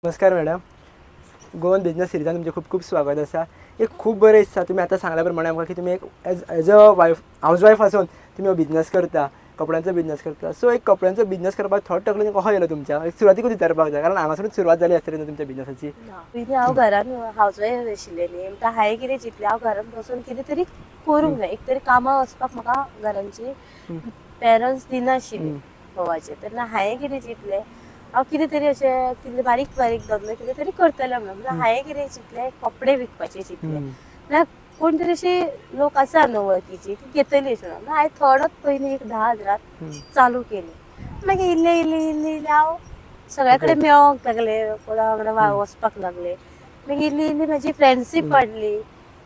नमस्कार madam, Goan business सिरिजान तुमचें खूब खूब स्वागत आसा. एक खूब बरें दिसता, तुमी आतां सांगल्या प्रमाणे आमकां की तुमी एक as a wife, house wife आसून तुमी हो बिझनेस करता, कपड्यांचो बिझनेस करता. सो एक कपड्यांचो बिझनेस करपाक थॉट तकलेन कसो येयलो तुमच्या? एक सुरवातीकूच विचारपाक जाय, कारण हांगासरूच सुरवात जाली आसतली न्हू तुमच्या बिझनेसाची. पयलीं हांव घरान हावज वायफ आशिल्लें न्ही, म्हणटा हांवें कितें चिंतलें, हांव घरान बसून कितें तरी करूंक जाय. एक तरी कामाक वचपाक म्हाका घरांची पेरंट्स दिनाशिल्ली घोवाचे. तेन्ना हांवें कितें चिंतलें, हांव कितें तरी अशें कितें बारीक बारीक धंदो कितें तरी करतलें म्हणून. म्हणल्यार हांवें कितें चिंतलें, कपडे विकपाचें चिंतलें. म्हणल्यार कोण तरी अशी लोक आसा न्हू वळखीची, ती घेतली अशें म्हणून. हांवें थोडोच पयलीं एक 10,000 चालू केली. मागीर इल्लें इल्लें इल्लें इल्लें हांव सगळ्या कडेन मेळोंक लागलें, कोणा वांगडा वचपाक लागलें. मागीर इल्ली इल्ली म्हजी फ्रेंडशीप वाडली.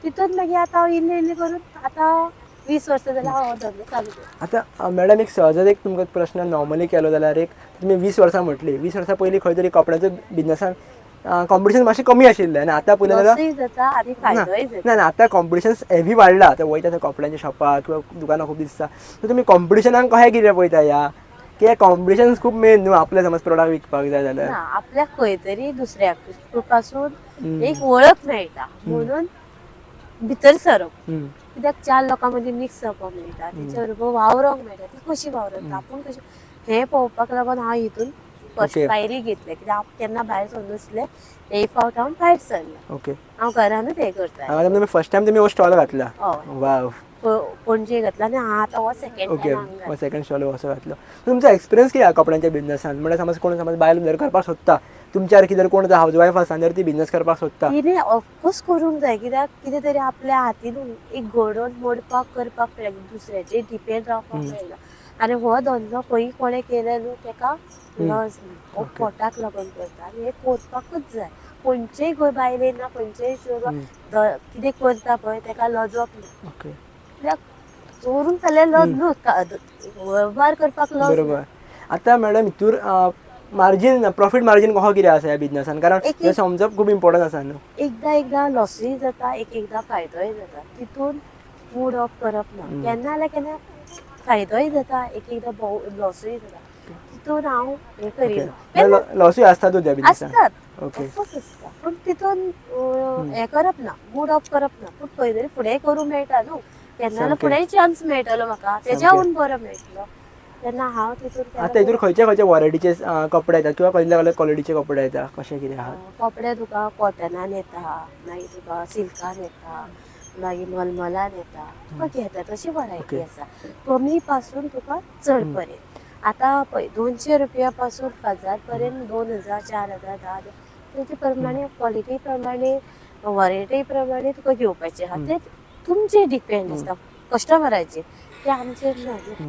तितून मागीर आतां हांव इल्लें इल्लें करून आतां 20 वर्सां जाल्यार हांव हो धंदो चालू केला. आतां मॅडम, एक सहजच एक तुमकां प्रश्न नॉर्मली केलो जाल्यार, एक तुमी 20 वर्सां म्हटली, 20 वर्सां पयलीं खंय तरी कपड्यांचो बिझनेसान कॉम्पिटिशन मातशें कमी आशिल्लें आनी आतां पयलें जाल्यार लॉसूय जाता आनी फायदोय जाता. ना ना, आतां कॉम्पिटिशन हेवी वाडला. आतां वयता थंय कपड्यांच्या शॉपार किंवा दुकानां खूब दिसता. सो तुमी कॉम्पिटिशनाक कशें कितें पळयता ह्या की कॉम्पिटिशन खूब मेन न्हू आपले समज प्रोडक्ट विकपाक जाय जाल्यार? ना, आपल्याक खंय तरी दुसऱ्या पासून एक वळख मेळटा म्हणून भितर सरप. कित्याक चार लोकां मदीं मिक्स जावपाक मेळटा, तेच्या बरोबर वावरोंक मेळटा, ती कशी वावरता, आपूण कशी, हें पळोवपाक लागून हांव हितून फर्स्ट पायरी घेतलें. कित्याक हांव केन्ना भायर सरनासलें, हे फावट हांव भायर सरलें. हांव घरानूच हें करता. हांगा तुमी फर्स्ट टायम तुमी हो स्टॉल घातला? हय. वाव. पणजे घातला आनी हांव आतां हो सेकंड टायम हांगा. हो सेकंड स्टॉल असो घातलो. तुमचो एक्सपिरियन्स कितें कपड्यांच्या बिझनेसान? म्हणल्यार समज कोण समज बायल जर करपाक सोदता, तुमच्या सारकी जर कोण हावज वायफ आसा जर ती बिझनेस करपाक सोदता? तिणें ऑफकोर्स करूंक जाय. कित्याक कितें तरी आपल्या हातीन एक घडोवन मोडपाक करपाक मेळटा, दुसऱ्याचेर डिपेंड रावपाक मेळना. आनी हो धंदो खंय कोणें केलो न्हू तेका लज ना, हो पोटाक लागून करता आनी हें करपाकूच जाय. खंयचेय बायलेन ना खंयचेय कितें करता पळय तेका लजप ना. कित्याक चोरूंक जाल्यार लज न्हू, वेव्हार करपाक लज. बरोबर. आतां मॅडम, हितूर मार्जीन, प्रॉफीट मार्जीन कसो कितें आसा ह्या बिझनेसान? कारण हें समजप खूब इम्पॉर्टंट आसा न्हू. एकदां एकदां लॉसूय जाता, एक एकदां फायदोय जाता. तितून मूड ऑफ करप ना. केन्ना जाल्यार केन्ना फायदोय जाता, एक एकदां लॉसूय जाता. तितून हांव हें करिना. लॉसूय आसता त्या बिझनेसान? आसतात, ऑफकोर्स आसता, पूण तितून हें करप ना, मूड ऑफ करप ना. पूण खंय तरी फुडें करूंक मेळटा न्हू, केन्ना जाल्यार फुडेंय चान्स मेळटलो म्हाका, तेज्याहून बरो मेळटलो, तेन्ना हांव तितून. आतां हितूर खंयचे खंयचे वरायटीचे कपडे येता किंवा खंयच्या खंयच्या क्वॉलिटीचे कपडे येता, कशें कितें आहा? कपडे तुका कॉटनान येता, मागीर तुका सिल्कान येता, मागीर मलमलान येता. तुका घेता तशी वरायटी आसा, कमी पासून तुका चड पर्यंत. आतां पळय, 200 रुपया पासून 1000 पर्यंत, 2000, 4000, 10,000, तेजे प्रमाणे क्वॉलिटी प्रमाणे वरायटी प्रमाणे तुका घेवपाचें आहा. ते तुमचेर डिपेंड आसता, कस्टमराचेर, ते आमचेर ना.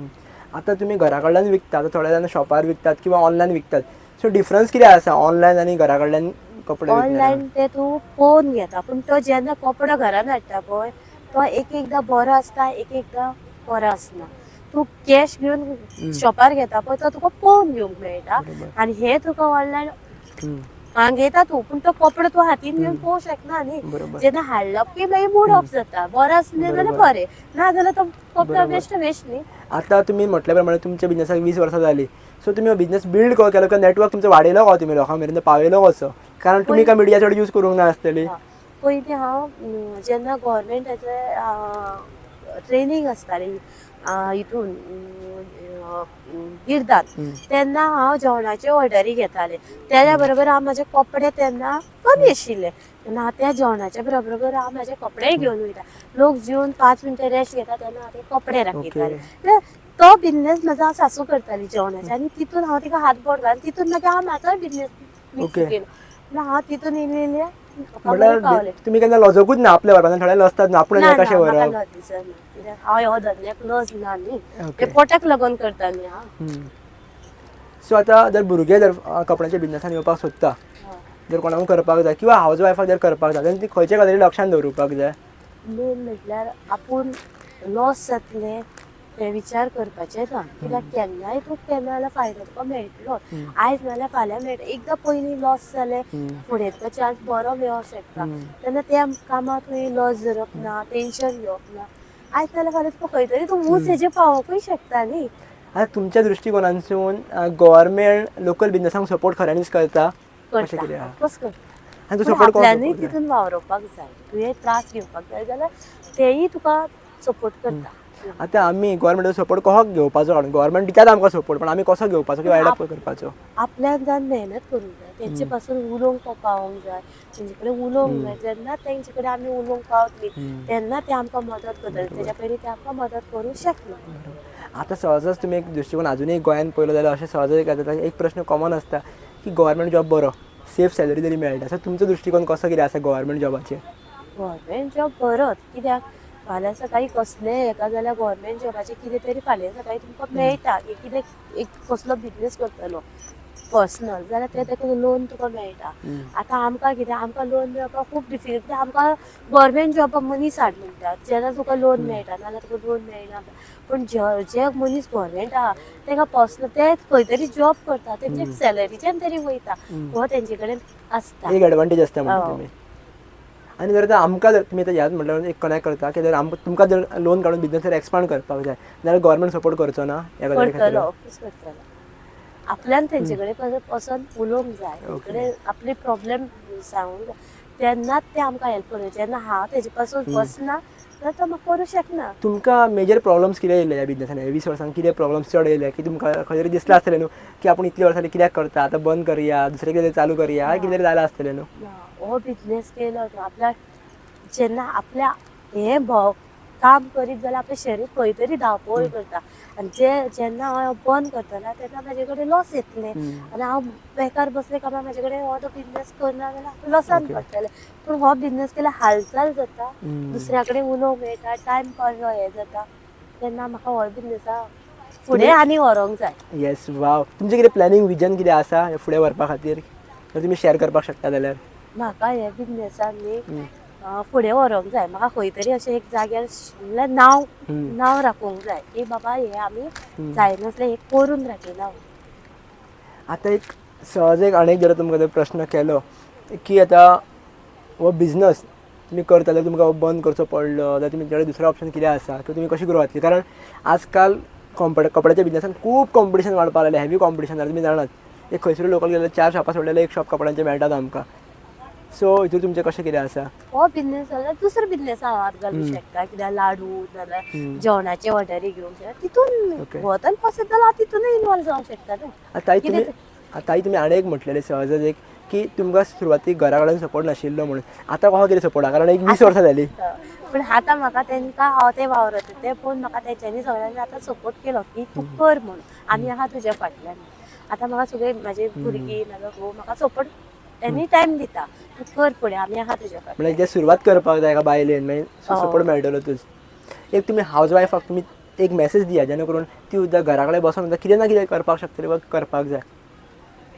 आतां तुमी घरा कडल्यान विकता, आतां थोडे जाण शॉपार विकतात किंवा ऑनलायन विकतात, सो डिफरन्स कितें आसा ऑनलायन आनी घरा कडल्यान कपडे? ऑनलायन ते तूं पळोवन घेता, पूण तो जेन्ना कपडो घरान हाडटा पळय, तो एक एकदां बरो आसता, एक एकदां बरो आसना. तूं कॅश घेवन शॉपार घेता पळय, तो तुका पळोवन घेवंक मेळटा. आनी हे तुका ऑनलायन मागयता तूं, पूण तो कपडो तूं हातीन घेवन पळोवंक शकना न्ही. जेन्ना हाडलो की मागीर मूड ऑफ जाता. बरो आसलें जाल्यार बरें, ना जाल्यार तो कपडो बेश्ट वेस्ट न्ही. आतां तुमी म्हटल्या प्रमाणे तुमच्या बिझनेसाक 20 वर्सां जाली, सो तुमी हो बिझनेस बिल्ड कसो केलो किंवा नेटवर्क तुमचो वाडयलो कसो, तुमी लोकां मेरेन पावयलो कसो? कारण तुमी काय मिडिया चड यूज करूंक ना आसतली. पयलीं हांव जेन्ना गोवोरमेंटाचे ट्रेनींग आसताली हितून गिरदान, तेन्ना हांव जेवणाच्यो ऑर्डरी घेतालें. तेज्या बरोबर हांव म्हाजे कपडे तेन्ना कमी आशिल्ले, तेन्ना हांव त्या जेवणाच्या बरोबर हांव म्हाजे कपडेय घेवन वयता. लोक जेवन 5 मिनटां रेस्ट घेता तेन्ना हांव ते कपडे राखयतालें. तो बिझनेस म्हजो हांव सासू करताली जेवणाचे, आनी तितून हांव तिका हात बोट घालून तितून मागीर हांव म्हाजोय बिझनेस मिक्स केलो. हांव तितून इल्लें इल्लें म्हणल्यार तुमी केन्ना लजोकूच ना आपल्या व्हरपाक? थोडे लजतात ना, आपूण कशें व्हरप. लज दिसना, कित्याक हांव हो धंद्याक लज ना न्ही, ते पोटाक लागून करता न्ही हांव. सो आतां जर भुरगे जर कपड्यांच्या बिझनेसान येवपाक सोदता, जर कोणाकूय करपाक जाय किंवा हावज वायफाक जर करपाक जाय, जाल्यार ती खंयचे गजाली लक्षांत दवरुपाक जाय? मेन म्हटल्यार आपूण लॉस जातलें हे विचार करपाचें ना. कित्याक केन्नाय तूं केन्ना जाल्यार फायदो तुका मेळटलो, आयज नाजाल्यार फाल्यां मेळटा. एकदां पयलीं लॉस जालें, फुडें तुका चान्स बरो मेळोंक शकता. तेन्ना त्या कामाक तुवें लॉस धरप ना, टेंशन घेवप ना. आयज नाजाल्यार फाल्यां तुका खंय तरी तूं ऊंच हेजेर पावोंकूय शकता न्ही. आतां तुमच्या दृश्टिकोनांतसून गव्हर्मेंट लोकल बिझनेसांक सपोर्ट खऱ्यांनीच करता? कशें करता, कितें आहा. ऑफकोर्स करता. आनी तो पूण सपोर्ट आपल्यानूय कोण? तितून वावरोवपाक जाय, तुवें त्रास घेवपाक जाय जाल्यार तेयी तुका सपोर्ट करता. आतां आमी गोवोरमेंटाचो सपोर्ट कसो घेवपाचो? कारण गोवोरमेंट दितात आमकां सपोर्ट, पण आमी कसो घेवपाचो किंवा एडप्ट करपाचो? आपल्यान जावन मेहनत करूंक जाय, तेंचे पासून उलोवंक पावोंक जाय, तेंचे कडेन उलोवंक जाय. जेन्ना तेंचे कडेन आमी उलोवंक पावतली तेन्ना ते आमकां मदत करतले, तेज्या पयलीं ते आमकां मदत करूंक शकना. आतां सहजच तुमी एक दृश्टिकोन अजुनूय गोंयांत पळयलो जाल्यार अशें सहज एक जाता, एक प्रश्न कॉमन आसता की गोवोरमेंट जॉब बरो, सेफ सॅलरी तरी मेळटा. सो तुमचो दृश्टिकोन कसो कितें आसा गोवोरमेंट जॉबाचेर? गव्हर्मेंट जॉब बरोच, कित्याक फाल्यां सकाळीं कसलेंय हेका जाल्यार गव्हर्मेंट जॉबाचें कितें तरी फाल्यां सकाळीं तुमकां मेळटा. एक कितें एक कसलो बिजनेस करतलो पर्सनल जाल्यार ते ताका लोन तुका मेळटा. आतां आमकां कितें, आमकां लोन मेळपाक खूब डिफिकल्ट, कित्याक आमकां गव्हर्मेंट जॉबाक मनीस हाड म्हणटात जेन्ना तुका लोन मेळटा, नाजाल्यार तुका लोन मेळना. पूण जे मनीस गव्हर्मेंट आहा ताका पर्सनल ते खंय तरी जॉब करता, तेंचे सॅलरीच्यान तरी वयता, हो तेंचे कडेन आसता एक एडवांटेज आसता म्हणटा तुमी. आनी जर आतां आमकां जर तुमी आतां ह्याच म्हटल्यार एक कनेक्ट करता की जर आमकां तुमकां जर लोन काडून बिजनेस जर एक्सपांड करपाक जाय जाल्यार गव्हर्मेंट सपोर्ट करचो ना ह्या गजाली खातीर? करतलो, ऑफकोर्स करतलो. आपल्यान तेंचे कडेन वचोन उलोवंक जाय, तेंचे कडेन आपले प्रॉब्लेम सांगूंक जाय, तेन्नाच ते आमकां हेल्प करूं. जेन्ना हांव तेजे पासून वचना जाल्यार तो म्हाका करूं शकना. तुमकां मेजर प्रॉब्लम्स कितें येयले ह्या बिजनेसान? ह्या 20 वर्सांक कितें प्रॉब्लम्स चड येयले की तुमकां खंय तरी दिसलां आसतलें न्हू की आपूण इतले वर्सांनी कित्याक करता, आतां बंद करया, दुसरें कितें चालू करया, कितें तरी जालां आसतलें न्हू? ना, हो बिजनेस केलो न्हू आपल्याक जेन्ना आपल्या हें काम करीत जाल्यार आपलें शरीर खंय तरी धांवपळ करता, आनी जेन्ना हांव बंद करतना तेन्ना म्हाजे कडेन लॉस येतलें, आनी हांव बेकार बसलें काय म्हाजे कडेन हो तो बिजनेस करना जाल्यार लॉसान पडटलें. पूण हो बिजनेस केल्यार हालचाल जाता, दुसऱ्या कडेन उलोवंक मेळटा, टायम पास हें जाता, तेन्ना म्हाका हो बिजनेसा फुडें आनी व्हरोंक जाय. येस, वाव. तुमचें कितें प्लॅनिंग, विजन कितें आसा फुडें व्हरपा खातीर, जर तुमी शेअर करपाक शकता जाल्यार? म्हाका हे बिजनेसान न्ही फुडें व्हरोंक जाय, म्हाका खंय तरी अशें एक जाग्यार म्हणल्यार नांव राखूंक जाय की बाबा हे आमी जायनासलें हें करून राखयला. आतां एक सहज एक आनी एक जर तुमकां जर प्रश्न केलो की आतां हो बिजनस तुमी करता जाल्यार तुमकां हो बंद करचो पडलो जाल्यार तुमी कडेन दुसरो ऑप्शन कितें आसा किंवा तुमी कशी ग्रो जातली? कारण आजकाल कपड्याच्या बिजनसान खूब कॉम्पिटिशन वाडपाक लागलें, हेवी कॉम्पिटिशन जालें. तुमी जाणात, एक खंयसर लोकल गेल्यार 4 शॉपां सोडलें जाल्यार एक शॉप कपड्यांचें मेळटात आमकां. सो हितून तुमचें कशें कितें आसा? हो बिजनेस जाल्यार दुसरो बिजनेस हांव हात घालूंक शकता, कित्याक लाडू नाजाल्यार जेवणाचे ऑर्डरी घेवंक शकता तितून, हो तर पसंत जाल्यार हांव तितूनय इनवॉल्व जावंक शकता न्हू. आतां तुमी आनी एक म्हटलेलें सहजच एक की तुमकां सुरवातीक घरा कडेन सपोर्ट नाशिल्लो म्हणून, आतां कसो कितें सपोर्ट आहा? कारण एक 20 वर्सां जालीं. पूण आतां म्हाका तेंकां हांव तें वावरता तें पळोवन म्हाका तेंच्यांनी सगळ्यांनी आतां सपोर्ट केलो की तूं कर म्हणून, आमी आहा तुज्या फाटल्यान. आतां म्हाका सगळे म्हाजे भुरगीं नाजाल्यार घोव म्हाका सपोर्ट एनी टायम दिता, तूं कर फुडें, आमी आहा तुज्या फाटल्यान. म्हणल्यार जे सुरवात करपाक जाय एका बायलेन, मागीर सपोर्ट मेळटलो तुज. एक तुमी हावज वायफाक तुमी एक मॅसेज दिया जेणे करून ती सुद्दां घरा कडेन बसून सुद्दां कितें ना कितें करपाक शकतली वा करपाक जाय.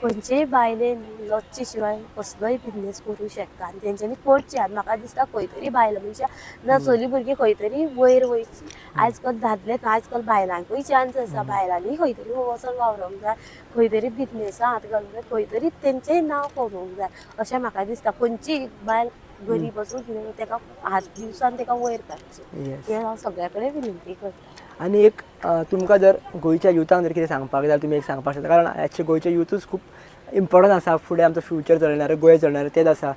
खंयचेय बायलेन लजचे शिवाय कसलोय बिजनेस करूं शकता आनी तेंच्यांनी करचें. आनी म्हाका दिसता खंय तरी बायल मनशां ना चली भुरगीं खंय तरी वयर वयची. आयज काल दादले आयज काल बायलांकूय चान्स आसा, बायलांनी खंय तरी वचोन वावरोंक जाय, खंय तरी बिजनेसा हात घालूंक जाय, खंय तरी तेंचेय नांव कमोवंक जाय अशें म्हाका दिसता. खंयचीय बायल गरीब आसूं कितें, तेका हात दिवसान तेका वयर काडचें, हें हांव सगळ्या कडेन विनंती करता. आनी एक तुमकां जर गोंयच्या युथांक जर कितें सांगपाक जाय तुमी एक सांगपाक शकता, कारण आजचे गोंयचे युथूच खूब इम्पॉर्टंट आसा, फुडें आमचो फ्युचर चलणार, गोंय चलणार तेच आसा.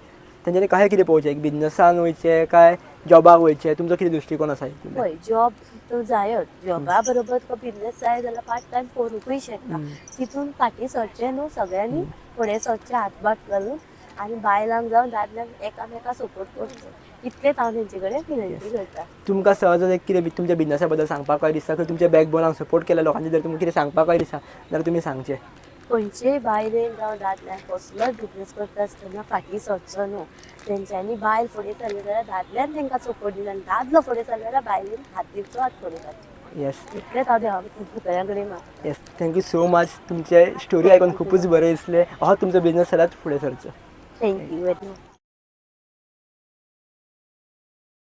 तेंच्यांनी कशें कितें पळोवचें, एक बिजनसान वयचें काय जॉबाक वयचें, तुमचो कितें दृश्टिकोन आसा? पळय, जॉब तर जायच, जॉबा बरोबर तुका बिजनेस जाय जाल्यार पार्ट टायम करूंकूय शकता. तितून फाटीं सरचें न्हू, सगळ्यांनी फुडें सरचें हातभार घालून, आनी बायलांक जावं दादल्यांक एकामेका सपोर्ट करचो, इतलेंच हांव तेंचे कडेन विनंती करता. तुमकां सहज एक कितें तुमच्या बिजनसा बद्दल सांगपाक काय दिसता, किंवा तुमच्या बॅकबोनाक सपोर्ट केल्या लोकांनी जर तुमकां कितें सांगपाक काय दिसता जाल्यार तुमी सांगचें. खंयचेय बायलेन जावं दादल्यान कसलोय बिजनेस करता आसतना फाटीं सरचो न्हू. तेंच्यांनी बायल फुडें सरली जाल्यार दादल्यान तेंकां सपोर्ट दिलो, आनी दादलो फुडें सरलो जाल्यार बायलेन हात दिवचो, हात फुडें काडचो. इतलेंच हांव देवा सगळ्यां कडेन मागता. येस, thank you so much. तुमचे स्टोरी आयकून खुबूच बरें दिसलें. हो तुमचो बिजनस सदांच फुडें सरचो. Thank you very much.